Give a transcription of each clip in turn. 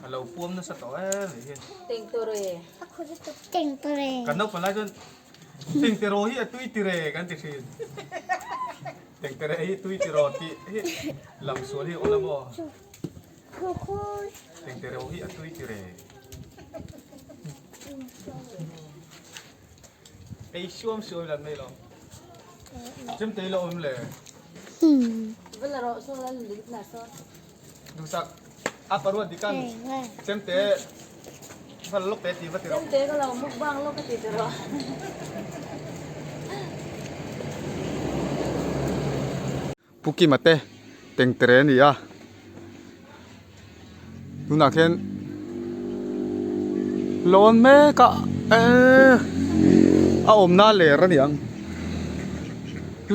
A lo puam nasa tawh em mai hian. Tengtore. Tengtore. Kan naupang lai chuan tengteraw hi a tui tire kan ti thin. Tengtere hi tui tiraw tih hi lam sual hi a awm a maw? Tengteraw hi a tui tire. Ei suam suam lan mai lo. Chemte lo awm le. Duhsak a paruat dikan chemte va lok te ti va ti rawh. Chemte ka lo mukbang lok ka ti ti rawh. Pu Kima te tengtere a ni a, tunah khian lawn mek a eee a awmna ler a ni ang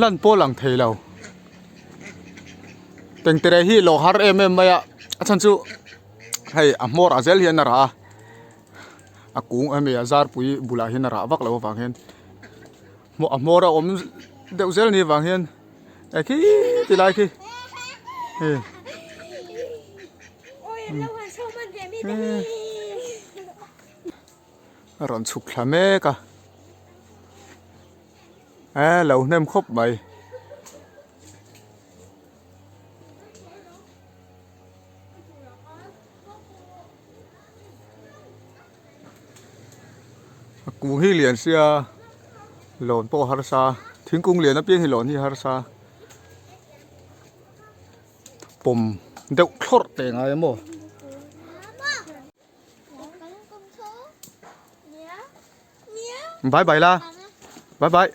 lan pawh a lang thei lo tengtere hi lo har em em mai a a chhan chu hei a hmawr ah zel hian a rah a a kung a mi a zarpui bulah hian a rah vak loh avang hian a hmawr a awm deuh zel a nih avang hian. E khi ti lai khi hei a rawn chhuk thla mek a e lo hnem khawp mai. A kung hi lian sia lawn pawh a harsa thingkung lian apiang hi lawn hi a harsa pawm deuh thlawrh teh ngai a maw. Bye bye la bye bye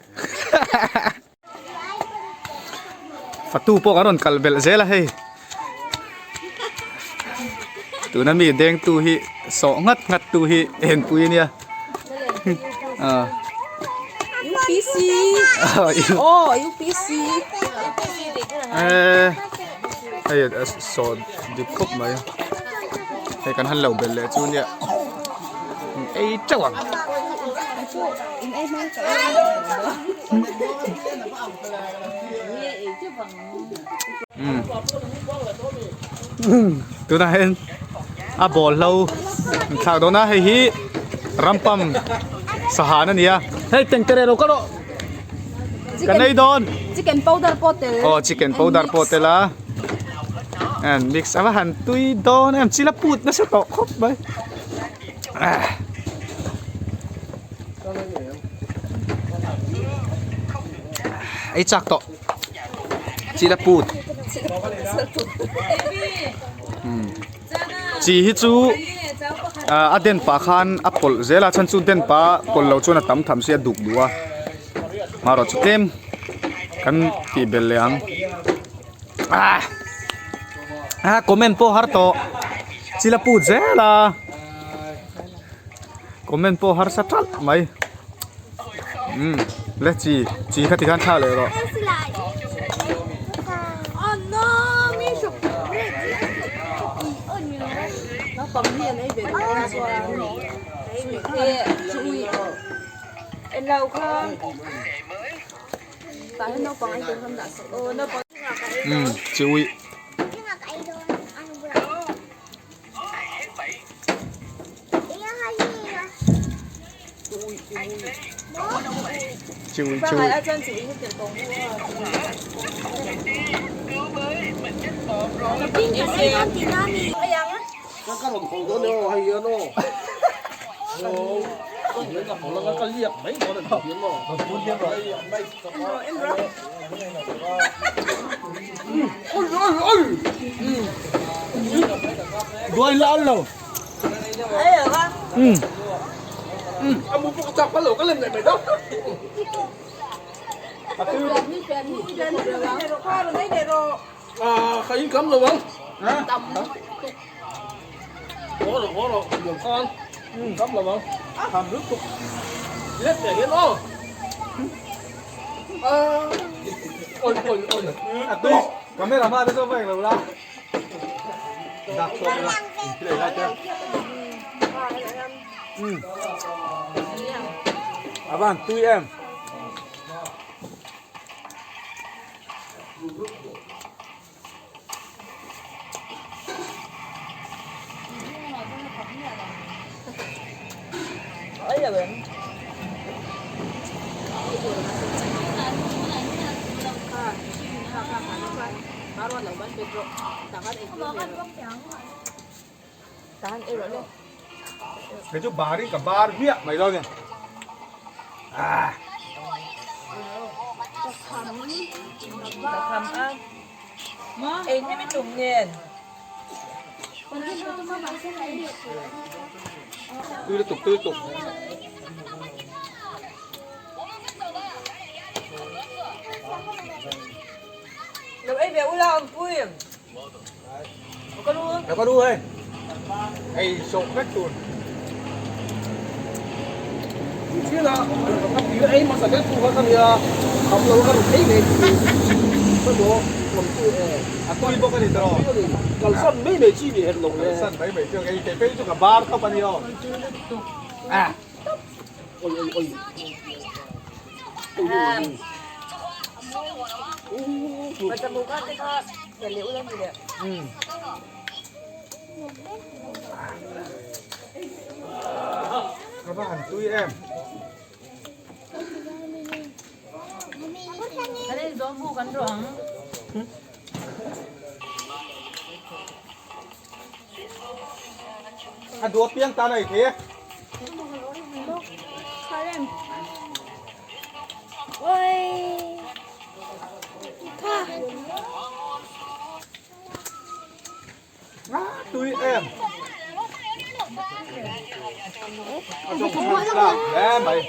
Fatu pawh kan rawn kal belh zel a hei tuna mi deng tu hi sawh nghat nghat tu hi enpui a nia ah UPC oh UPC eh hei sawh dik khawp mai hei kan han lo belh leh chu nia ei teuh ang. Tunah hian a ball hlo an thlak dawn a hei hi rampam sahan a ni a hei tengtere lo kal rawh kan ei dawn chicken powder pawh tel aw chicken powder pawh tel a and mix a va han tui dawn em chil a put nasa tawh khawp mai. Ei chak tawh chil a put chi hi chu a den pah khan a pawlh zel a chhan chu den pah pawlh loh chuan a tam tham sia duk duh a marawh chu tlem kan tih belh leh ang ah comment pawh har tawh chil a put zel a comment pawh harsa ṭalh mai umm le chi chi kha tikhan thla leh rawh. Umm chi uih. Chi uih chi uih. Đuôi lỡ lâu. Ừ. Camera man te chu va englo la dak chhuak ila inplay lai te a van tui em. Kei chu bar in ka bar hmiah mai dawn a ni. Tui lutuk tui lutuk. Lo ei ve ula awmpui. Lo ka lu hei. Ei sawh vek tur. Thil a ka ti ei hmasa deuh tu kha ka nia kham lo ka rawn ei ve ka maw awm chu e a tui bawk a ni tawh kalsan mai mai chi ni hek lo le kalsan mai mai chu ei kei phei chu ka bar tawp a ni aw a oi oi oi Ka va han tui em. A duh apiang tan a ei thei e. Tui em. A zawng chhan tlak hle mai.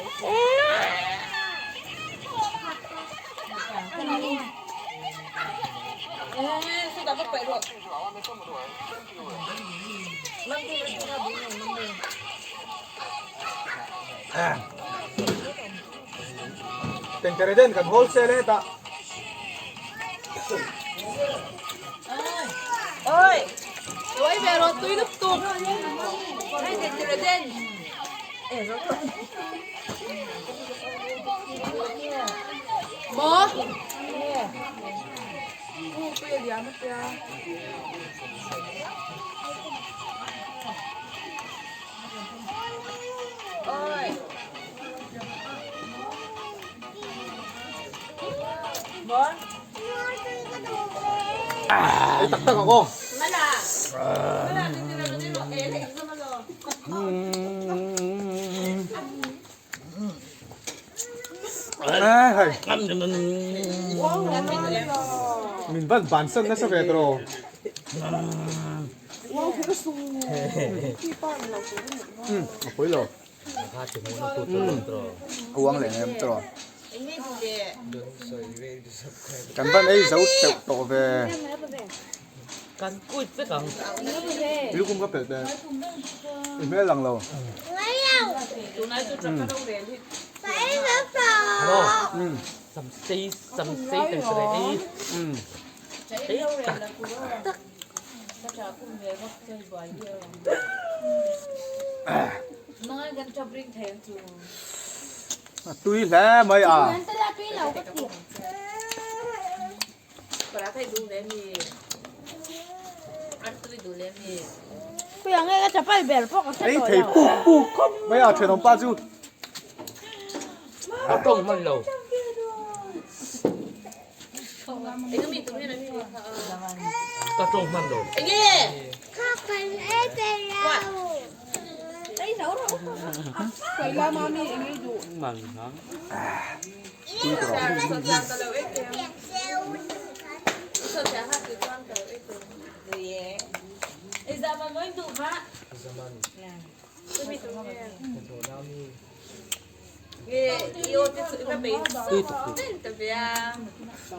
Tengtere den kan wholesale e tah. Oi! Oi ve rawh tui lutuk. Hei tengtere den. Maw? Ei tak tak ang aw. Hei. Min van bansan nasa ve tawh. A pawi lo. A uang leh em tawh. Kan van ei zo teuh tawh ve. Lukhum ka pelh ve. I hmel lang lo. A tui hle mai a. Ei thei puk puk khawp mai a thenawm pa chu. A tawng hman lo. Ka tawng hman lo.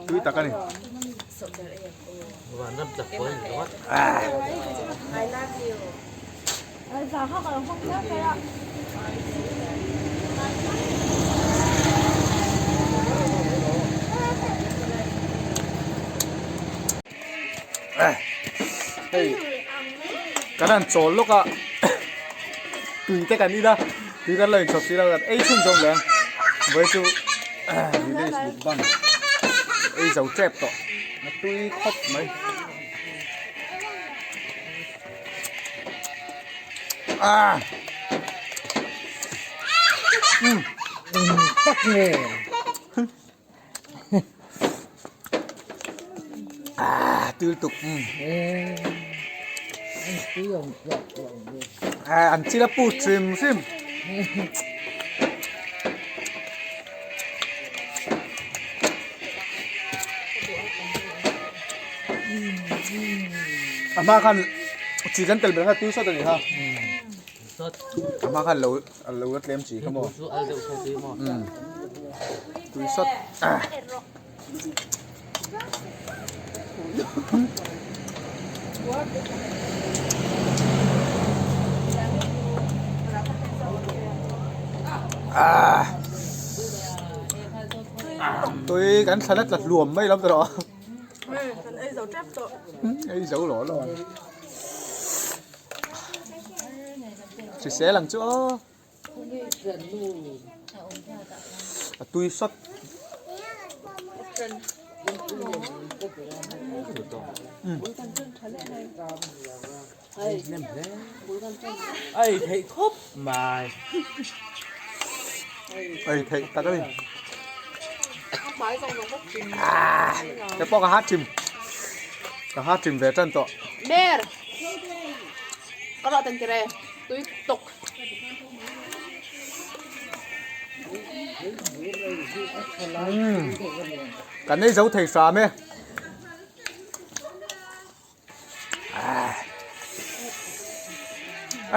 Tui tak a ni. Hei kan han chawl lawk a tui te kan in a tui kan lo inchhawp si lo kan ei chhun zawm leh ang vawi chu village mukbang ei zo tep tawh a tui khawp mai ah um tak nge. Ah. tui lutuk an chil a put hrim hrim. A hma khan chi kan tel ber kha tui sawt a ni kha a hma khan lo lo la tlem chi kha maw tui sawt. Tui kan thlan a tla hluam mai lam tawh Kan ei zo tep tawh. Ei zo lo lo. Hrisel ang chu aw. A tui sawt. Ei theih khawp mai. Ei theih tak a ni. Cái pawh ka hat chim. Ka hat chim ve tan tawh. Ber. Ka rawh tan kire. Tui tuk. Kan ei zo thei hram e.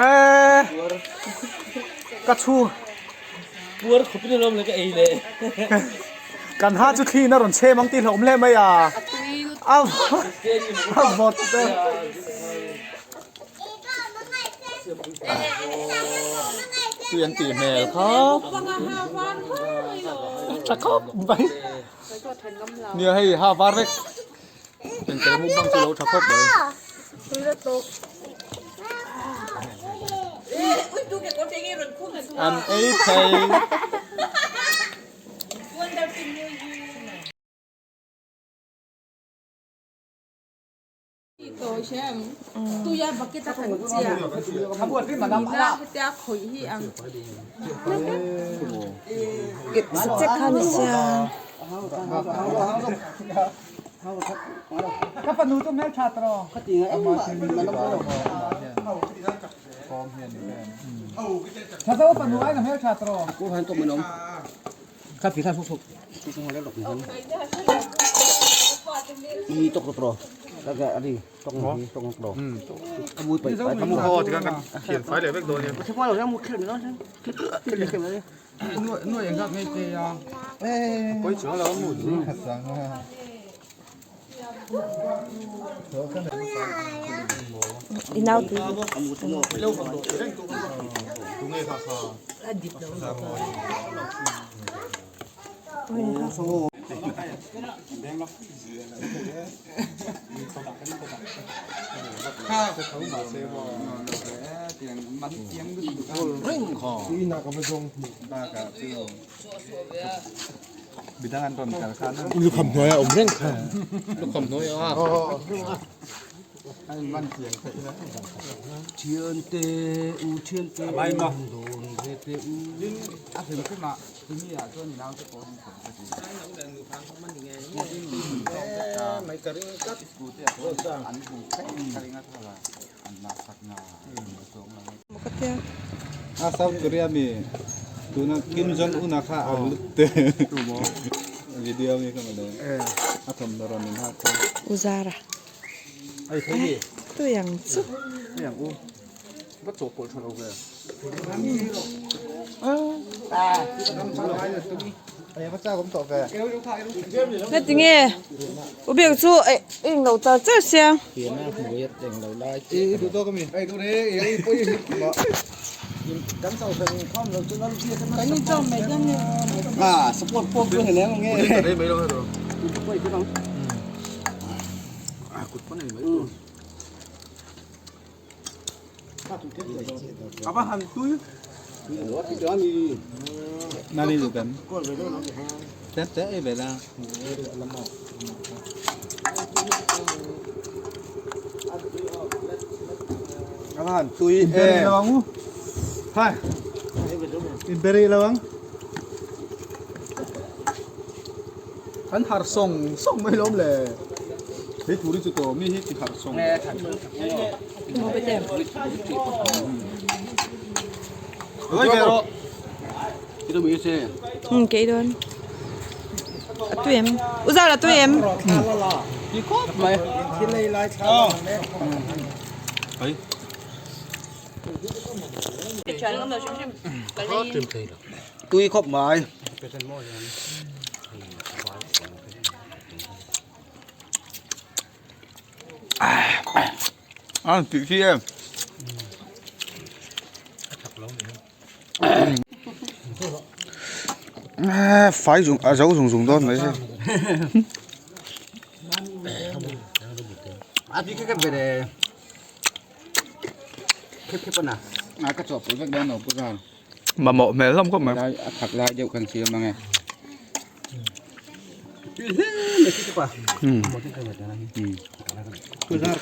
Eee ka chhung Puar khawp in alawm le ka ei le. Kan ha chu thli in a rawn chhem ang tih hlauhawm hle mai a. A a vawt te. Tui an tih hmel khawp. Tha khawp mai. Nia hei ha var vek. Engtel mukbang chu lo tha khawp mai. An ei thei. Lukham hnuai a awm reng kha. Lukham hnuai a. Thiante u thiante dawn ve te u. A South Korea mi tuna Kim Jong Un a kha a lut te video mi kha mawle a thawmhnaw rawn in hak kha. U Zara. Ai thei ni. Tui ang chu. Tui ang u. Va chawhpawlh tha lo ve. Na tinge u biak chu eng lo char char sia. A va han tui. Nani du kan. Tep te ei ve la. A va han tui e. Hai. Inberi lo ang. An har sawng sawng mai lawm le. Hei turi chu to mi hi ti harh sawng. Um kei dawn. A tui em? U Zara tui em? Tui khawp mai. A tih khi em. Fai zung a zo zung zung dawn mai se. A tui khep khep ve khep khep ana. A ka chawhpawlh vek dawn lo pu Zar. Mamawh hmel hlawm khawp mai. Lai a thak lai deuh kan siam ang e.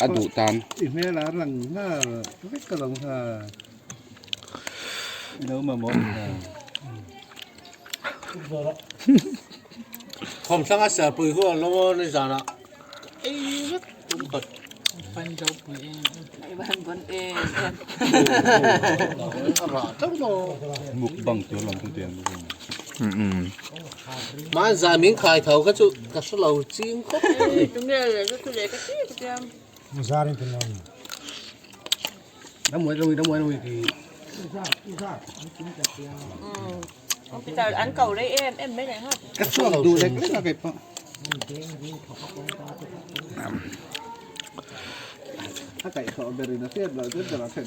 A duh tan. I hmel a lang nghal vek ka lo nghal. Lo mamawh ta. Thawmthlang a serpui hu an lo aw nizanah ka ei vek tum khat. Mukbang tur lam chu tiang bawk a. Mahni zai min khai tho kha chu ka hre lo ching khawp mai. An ko rei em em mai leh nghal. Ka chhuak duh lek lek a kei pawh. A kaihthawh berin a hriat loh chu ber a hre.